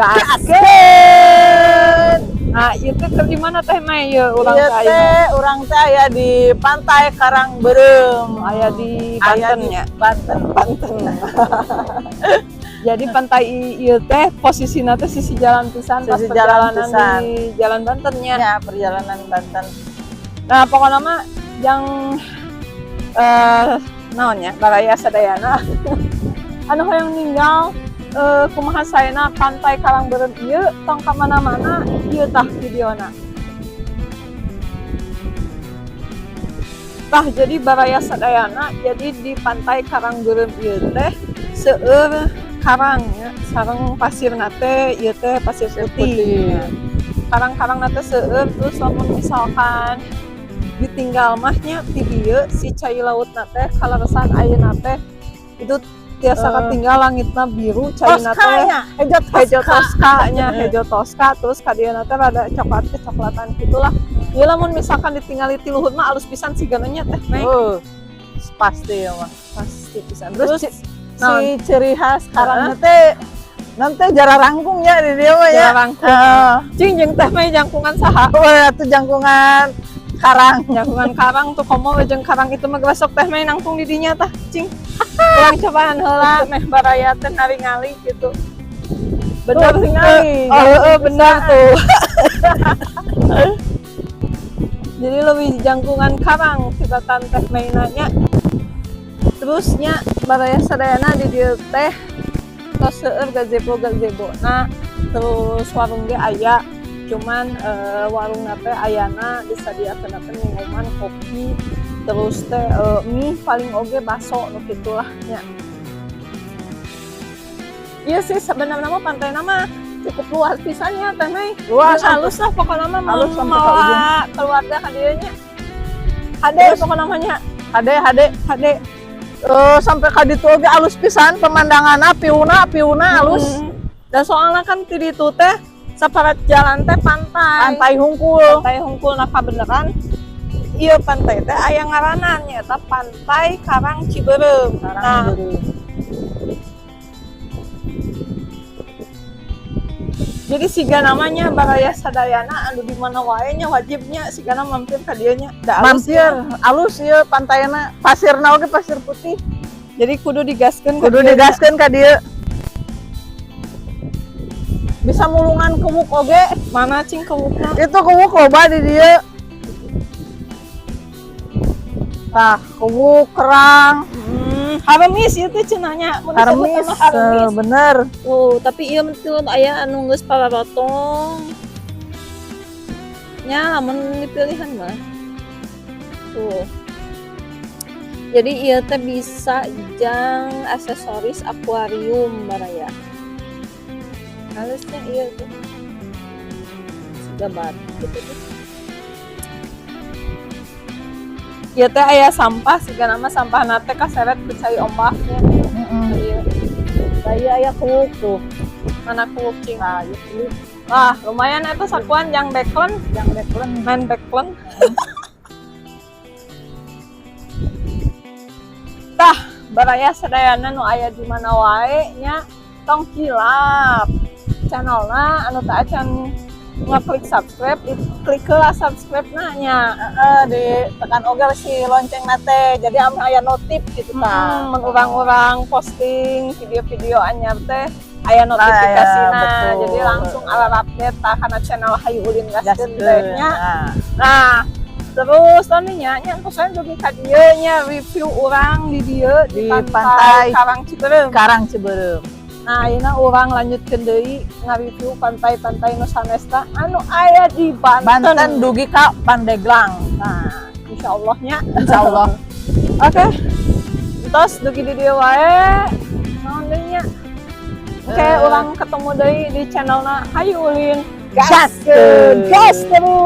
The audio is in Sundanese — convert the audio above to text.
Gaskeun. Nah, ieu teh keur di mana, Teh Mei, ieu urang Ieu teh ayeuna? Teh urang teh aya di Pantai Karangbeureum. Aya di Aya Banten di nya. Banten. Banten. Jadi pantai ieu teh posisina teh sisi jalan pisan pas Sisi jalan perjalanan pisan. Di jalan Banten nya. Ya, perjalanan Banten. Nah, pokoknya mah yang naon nya, baraya sadayana anu hoyong ninggal kumaha saena Pantai Karangbeureum ieu, tong ka mana-mana, ieu tah videona. Tah, jadi baraya sadayana, jadi di Pantai Karangbeureum ieu teh seueur karang ya, sareng pasirna teh ieu teh pasir putih. Putih. Karang-karang teh seueur, terus lamun misalkan ditinggal mah nya ti dieu si cai lautna teh kaleresan ayeuna teh itu tiasa katinggal langitna biru, caina Toska teh nya, hejo hejo toska. Toska nya, hejo toska, terus kadieuna teh rada coklat kecoklatan gitulah. Ieu lamun misalkan ditinggali ti luhur mah alus pisan sigana nya, Teh Mei. Oh, pasti ya mah. Pasti pisan. Terus Terus si ciri khas karang teh nanti jararangkung ya di dieu mah ya. Jararangkung. Heeh. Cing, jeung Teh Mei jangkungan saha? Oh, atuh jangkungan karang. Jangkungan karang tuh, komo jeung karang itu mah gesok Teh Mei nangtung di dinya tah, cing. Urang cobaan heula meh baraya teh naringali gitu. Bener. Tuh, tingali. Oh, heeh, bener tuh. Jadi lebih jangkungan karang tibatan Teh Mei nanya. Terusnya baraya sadayana di dieu teh tos seueur gazebo gazebo. Nah, terus warung ge aya, cuman warung teh ayana disadiakeun teh minuman kopi, terus teh mie paling oge baso nu kitulah nya. Iya sih, sebenarnya mah pantai mah cukup luas pisan nya, Teh Mei. Luas. Halus lah pokoknya mah. Halus sampai ka ujung. Mawa keluarga ka dieu nya. Hade pokoknya namanya. Hade, hade. Hade. Eh, sampai ka ditu oge alus pisan pemandanganna, view-na view-na alus. Dan soalnya kan ti ditu teh saparat jalan teh pantai. Pantai hungkul. Pantai hungkul. Nah, kabeneran ieu pantai teh aya ngaranan, nyaeta Pantai Karang Cibeureum. Nah, Karang. Jadi siga namanya baraya sadayana anu di mana wae nya wajibnya sigana mampir ka dieu nya. Da alus Mampir, ya. Alus ieu pantaina. Pasirna oge pasir putih. Jadi kudu digaskeun ka Kudu dieu nya. Digaskeun ka dieu. Bisa mulungan kewuk oge. Mana, cing, kewukna? Itu kewuk loba di dieu. Tah, kewuk, kerang. Haremis ieu teh cenah nya. Mun disebut Haremis, mah haremis. Bener. Oh, tapi ieu mah aya anu geus pararotong. Nya, lamun dipilihan mah. Tuh. Jadi ieu teh bisa jang aksesoris akuarium, baraya. Halusnya ieu tuh. Siga batu gitu tuh. Ieu teh aya sampah, siga nama sampah teh kaseret ku cai ombaknya. Heeh. Ieu. Tah, ieu aya kewuk tuh. Mana kuwuk, cing? Nah, ieu kewuk. Wah, lumayan itu sakuan jang backland, jang backland. Main backland. Tah, baraya sadayana nu aya di mana wae nya, tong hilap channelna anu teu acan ngeklik subscribe, klik heula subscribe na nya. Heeh, ditekan oge si lonceng teh, jadi ameh aya notif gitu tah. Mun urang-urang posting video-video anyar teh aya notifikasina, Betul. Jadi langsung ala update tah kana channel Hayu Ulin Gaskeun Gaskeun. teh nya. Nah. Nah, terus tadi nya nya entos dugi ka dieu nya review urang di dieu di, Di pantai, pantai Karang Cibeureum. Karang Cibeureum. Nah, ayeuna urang lanjutkeun deui ngareview pantai-pantai nu sanesna anu aya di Banten. Banten dugi ka Pandeglang. Nah, insyaallah nya. Insyaallah. Oke. Entos dugi di dieu wae. Naon deui nya? Oke, urang ketemu deui di channelna Hayu Ulin. Gaskeun, gas terus.